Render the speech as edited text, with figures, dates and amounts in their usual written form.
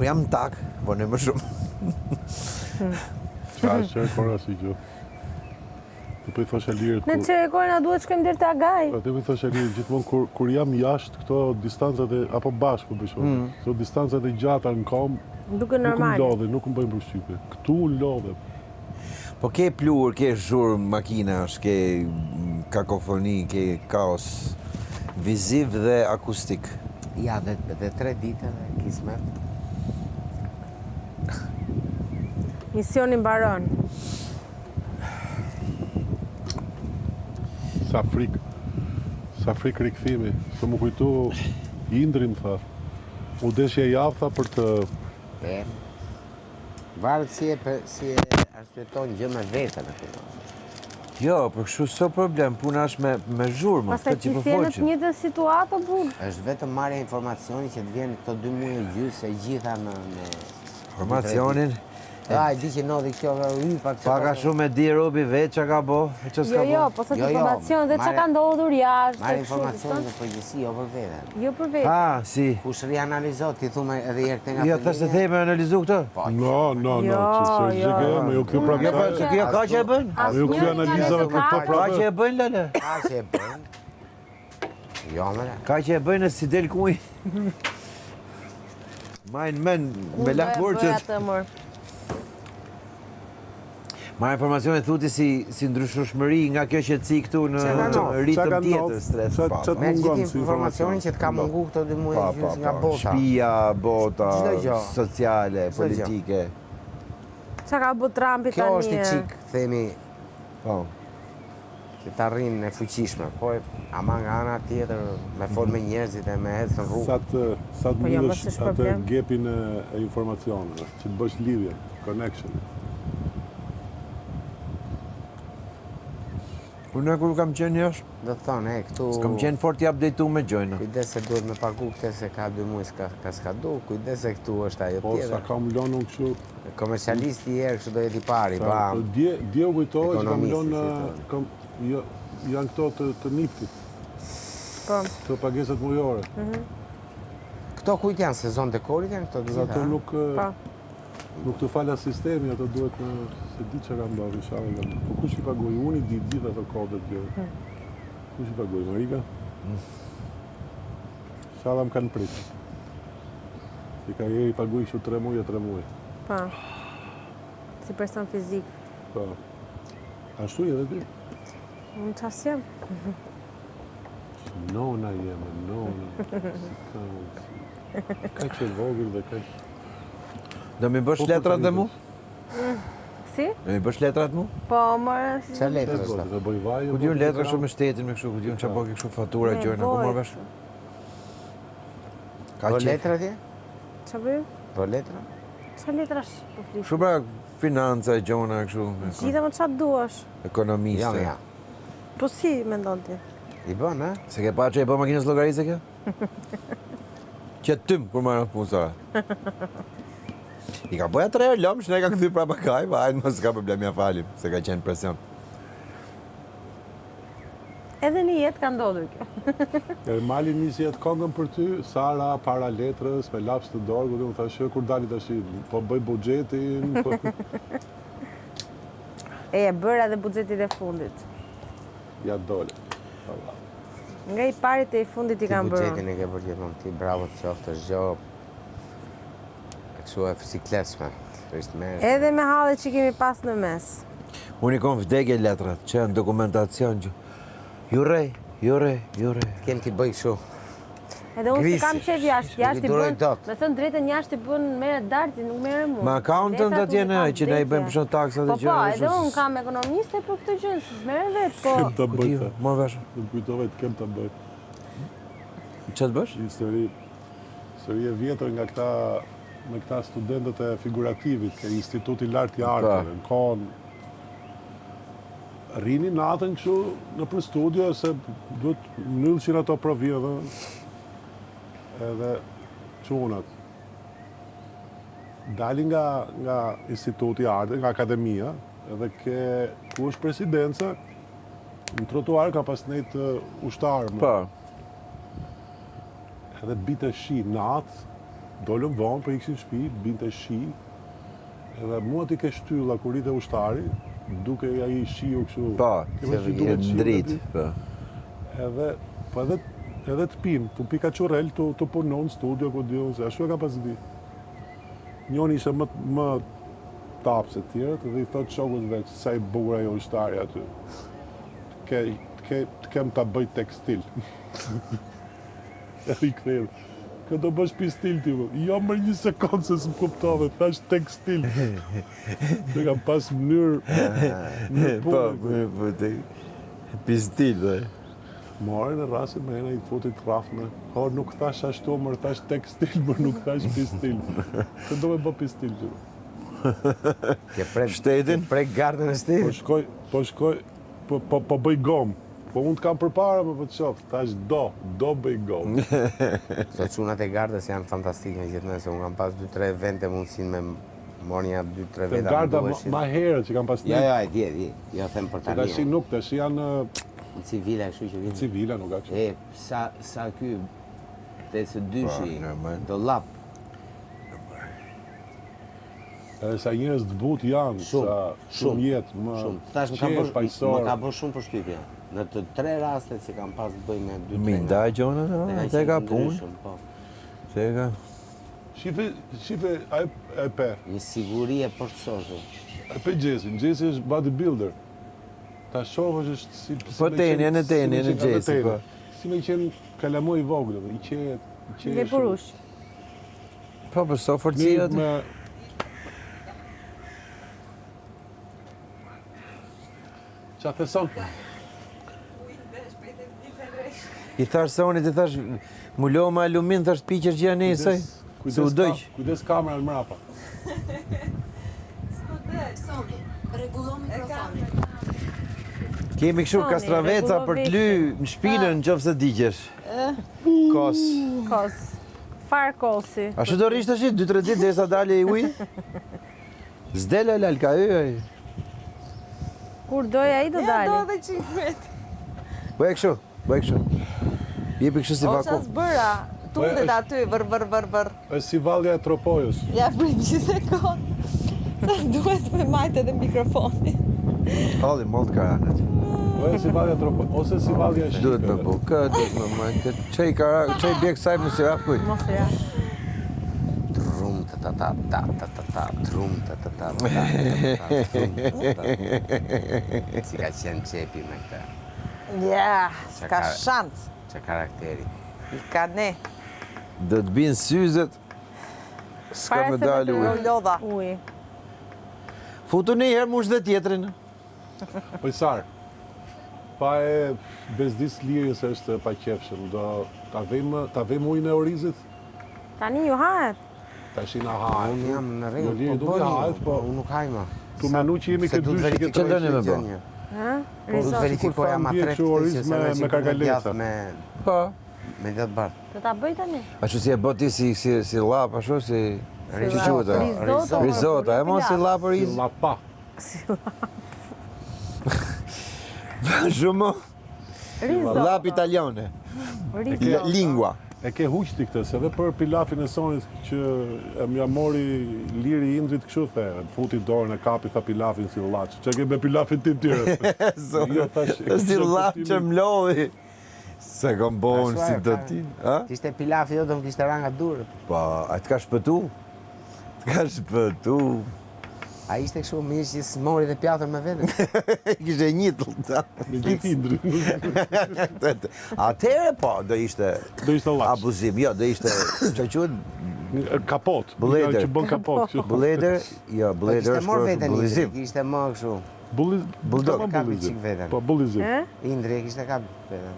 Kur jam në tak, vonoj më shumë. Qa është çerek ora si gjë. Të po i thosha Lirit Në çerek ore na duhet shkojmë deri te Agai. Atë po i thosha Lirit gjithmonë kur kur jam jashtë këto distancat e apo bashkë po bëj shok. Mm. Këto distancat e gjata në kom duken normale. Nuk më lodhin, nuk më bëjnë përshtypje. Këtu lodhem. Po ke pluhur, ke zhurmë makinash, ke kakofoni, ke kaos viziv dhe akustik. Ja, dhe, dhe tre ditë dhe kismet. Misioni mbaron. Sa frikë, sa frikë rikthimi, se m'u kujtu Indri më tha, u desh një javë tha për të... E, varet si e, si e arsyeton gjë me veten, e kupton. Jo, për kështu s'o problem, puna është me, me zhurmë, Pastaj këtë që ti po s'je në të folshim. njëjtën situatë, o burrë. Është vetëm marrja e informacionit që të vjen këto dy muaj e gjysë e gjitha në... në Informacionin, A, e di që ndodhi kjo, y, pak Pak a shumë e di robi vetë ça ka bo, e ça s'ka Jo, jo, bo. po thot Jo, jo, informacion dhe ça marrë- ka ndodhur jashtë. Marrë e kështu, informacionin kupton? në përgjithësi, jo për veten. Jo për veten. Ha, si. Kush rianalizon, ti thume edhe herë këtë nga Jo, thashë të themi analizu këtë. Po, No, no, no, Jo, që së jo. gjë ke, me ju kthy prapë Jo, po, kësaj. se kjo ka që e bën? Me ju kthy analizave për këto Ka prapë. që e bëjnë, lale? Ka që e bëjnë. Jo, mëre. Ka që e bëjnë e si del kuj. Majnë men, me la Unë do e kur bëj që... atë, mor. Marrë informacione thuti si, si ndryshueshmëri nga kjo qetësi këtu në Çka ka ndodhur? në ritëm Çka ka tjetër, ndodhur? stres. Ça- Pa, ça pa. Merr mungon gjithë si informacionin informacion. që të ka mungu këto dy muaj Pa, e pa, gjysë nga pa. bota. Shpia, bota, Çdo gjë. sociale, Çdo gjë. politike. Ça ka bo Trumpi Kjo tani? është i e? çik, themi, Po. që të arrin e fuqishme, po ama nga ana tjetër me fol me njerëzit e me ecë në rrugë. Sa të, sa të Po jo, mos mbyllësh është atë problem. gapin e, e informacioneve, që të bësh lidhjen, connection. Unë kur kam qenë jashtë, Do të thonë, e, këtu... s'kam qenë fort i update me gjëna. Kujdes se duhet me pagu këtë se ka dy muaj s'ka ka skadu, kujdes se këtu është ajo Po, sa tjetër. kam lënë unë kështu, Komercialisti i herë kështu do jetë i pari, sa, pa. po, dje, dje u kujtova që kam Ekonomisti, lënë, si thonë. kam, jo, janë këto të, të niptit, Po. këto pagesat mujore. Këto kujt janë sezon dekorit janë këto të Dhe gjitha? ato a? nuk, Po. nuk të fala sistemi, ato duhet në, se di që ka ndodhur, inshallah. kam- Po kush i paguaj? Unë i di gjithë ato kodet gjëra. Kush i paguaj? Marika? Inshallah më kanë prit. Si ka i paguaj kështu 3 muaj e 3 muaj. Po. Si person fizik. Po. Ashtu je edhe ti? Unë qa s'jam? Nona jeme, nona. Si ka mundësi. Kaq e vogël dhe kaq... Do mi bësh Po, letrat dhe mu? Si? Do mi bësh letrat mu? Po, more, si Çfarë E letra bo, është? të bëj vaj. Ku diun letra kështu me shtetin me kështu, ku diun çfarë bëke kështu fatura Me gjëra, ku marr bojt. vesh? Ka Po qef. letra ti? Qa bëjmë? Po letra? Qa letrash po flisë? Kështu pra financa e gjona kështu, me Gjitha më qa duash? ekonomiste. Jo, ja. Po si mendon ti? I bën, a? Se ke pa që e bë makinës llogarisë kjo? Që tym kur marrë punë Sara. I ka bëja tre herë lëmsh, ne ka kthy prapa kaj, pa hajde mos ka problem ja falim, se ka qenë presion. Edhe në jetë ka ndodhur kjo. Ermali nisi atë këngën për ty, Sara para letrës me laps të dorë, ku unë thashë kur dali tash, po bëj buxhetin, po E, e bëra edhe buxhetit e fundit. ja dole. Nga i pari te i fundit i Ti kam bërë. buxhetin e ke bërë gjithmonë ti, bravo të qoftë, është gjë e kështu e sikletshme. Është merr. Edhe me hallet që kemi pas në mes. Unë i kom vdekje letrat, që janë dokumentacion që... Ju rej, ju rej, ju rej. Kem ti bëj kështu. Edhe unë si Grisi. kam qef jashtë, Nuk i jashtë i duroj bën, dot. me thënë drejtën jashtë i bën merret darti, nuk merret mua. Ma accountant Letrat atje unë i ne, kam që ne i bëjmë vdekje. për shkak taksat e Po po, gjëra, edhe kështu unë s- kam ekonomiste për këtë gjë, se s'merret vetë, po. Kem ta Ku bëj. di, tha. marr vesh. Nuk kujtova të kem ta bëj. Ç'a të bësh? Një histori, histori e vjetër nga këta me këta studentët e figurativit, ke Instituti i Lartë i Arteve, në kohën rrini natën kështu në për studio se duhet mbyllshin ato provime edhe çunat. Dalin nga nga Instituti i Arteve, nga akademia, edhe ke ku është presidenca, në trotuar ka pas nejt ushtarë. Po. Edhe bite shi natë. Dolëm vonë, po ikshin në shtëpi, binte shi. Edhe mua ti ke shtylla kur rrite ushtari, duke ai shiu kështu. Po, Ke vënë që duket shiu dritë, aty. po. Edhe, po edhe edhe të pim, tu pi kaçurrel, tu tu punu në studio ku di unë se ashtu e ka pas di. Njoni ishte më më tapë se të tjerët dhe i thot shokut veç sa i bukur ai ushtari aty. Të ke të ke të kem ta bëj tekstil. Edhe i kthehet. Kë do bësh pistil ti më? Jo më një sekond se s'më kuptove, thash tekstil. Dhe kam pas mënyrë mënyrë Po, pune. po, po, te- pistil, dhe. Morën e rrasin me ena i futit rrafme. O, nuk thash ashtu, mër thash tekstil, mër nuk thash pistil. Kë do me bë pistil ti? Ke prek Shtetin? Ke prek gardën e Po shtetit. shkoj, po shkoj, po, po, po bëj gom. Po unë të kam përpara, më po të shoh. Thash do, do bëj gom. Këto çunat e gardës janë fantastike gjithmonë se unë kam pas 2-3 evente mundësinë me morë një 2-3 Te veta më garda ma, duheshin. ma herët që kam pas Jo, jo, e di, e di. Jo, them për tani. Tashi nuk, tashi janë Në civila kështu që vinë. civila, nuk ka kështu. E, sa, sa ky 82-shi, Po, normal. do lap. Edhe sa njerëz të butë janë, Shumë, sa shumë, shumë jetë, më Shumë. Thash më ka qetë, bërë paqësor. më ka bërë shumë përshtypje. Në të tre rastet që kam pas të bëj me dy Mi tre. ndaj gjona, Dhe no, kanë te qenë ka të punë, ndryshëm, Po. te ka... Shife, shife, ai e pe. Një siguri e përsosur. E pe Gjesin, Gjesi është bodybuilder. Ta shohësh është si si Po me teni, qenë- në teni, si me në qenë- edhe Gjesi, teni. po. Si me qenë kalamoj i vogël, i qetë, i qetë. Lepurush. Po, po, so forcia Mirë aty. me Qa theson? I thash Sonit, i thash, mulo me alumin, thash piqesh gjë nesër. Kujdes, Se u ka- dëgj. Kujdes kamerën mrapa. Sony, rregullo mikrofonin. Kemi kështu Soni, kastraveca rregullo për të ly në shpinën në qoftë se digjesh. Kos. Kos. Far kosi. Ashtu do rrish tash 2-3 ditë derisa dali uji? S'del ai lal ka hy ai. Kur doj ai do Ja, do dali. edhe qikë vetë. Bëj kështu, bëj kështu. Jepi kështu si O, qa vakum. s'bëra, tundet është- aty, vër, vër, vër, vër. Është si vallja e Tropojës. Ja, prit një sekond. Se duhet me majtë edhe mikrofoni. Halli moll të karanat. Po është si vallja e Tropojës, ose si vallja e Duhet me Shqipeve. bu kë, duhet me më kë. Çej kara, çej bje kësaj mos i rap kujt. Mos e ja. Trum ta ta ta ta ta ta ta trum ta ta ta ta ta ta trum ta ta ta. Si ka qenë qepi me këtë, Ja, s'ka ka- shans. që karakteri. I ka ne. Do të bin syzet. S'ka Para me se dalë të uji. U lodha. Uji. Futu një herë mush dhe tjetrin. Po Sar, pa e bezdis lirin se është pa qefshëm, do ta vejmë ta vejmë ujin e orizit, Tani ju hahet. tash i na hahet. Unë jam në rregull, Jo, liri po nuk i bëni, hahet, po unë nuk haj më. Tu menu që jemi Se ke du të dy që ke verifikoj Çe doni me këtë bë? gjë një. Ha? Du të Risotto. verifikoja thamë ma dje tre kështu këtë oriz që se me- me me që me karkaleca. djathë me Po. me djathë bardh. Do ta bëj tani. Ashtu si e bë ti si si si llap, ashtu si si Risotto. quhet ajo? Risotto. Risotto, e mos si llap Si oriz. llapa. Shumë Risotto. llap italiane. Risotto. Lingua. E ke huq ti këtë, se edhe për pilafin e sonit që e mja mori liri indrit kështu the, futi dorën e kapi tha pilafin si llaç. Çe ke me pilafin tim tjerë? Jo, thash, e Si kisha llap që kuptimin- mlodhi. Se kam bon Ashtu si ajo, do ka- ti, a? Të ishte pilafi jo, do më kishte ra nga durët. Po, a të ka shpëtu? Të ka shpëtu. A ishte kështu mirë që s'mori dhe pjatën me vete. Kishte një të ta. Me gjithë indrin. Atëherë po, do ishte Do ishte llaç. abuzim, jo, do ishte, që quhet Kapot. Bulletër. Që bën kapot kështu. bulletër, jo, Po bulletër kishte është morë kur është veten Indri, bullizim. kishte më kështu. Bulliz, Bulldog. tamam Kapi bullizim. çik veten. Po bullizim. E? Indri e kishte kap veten.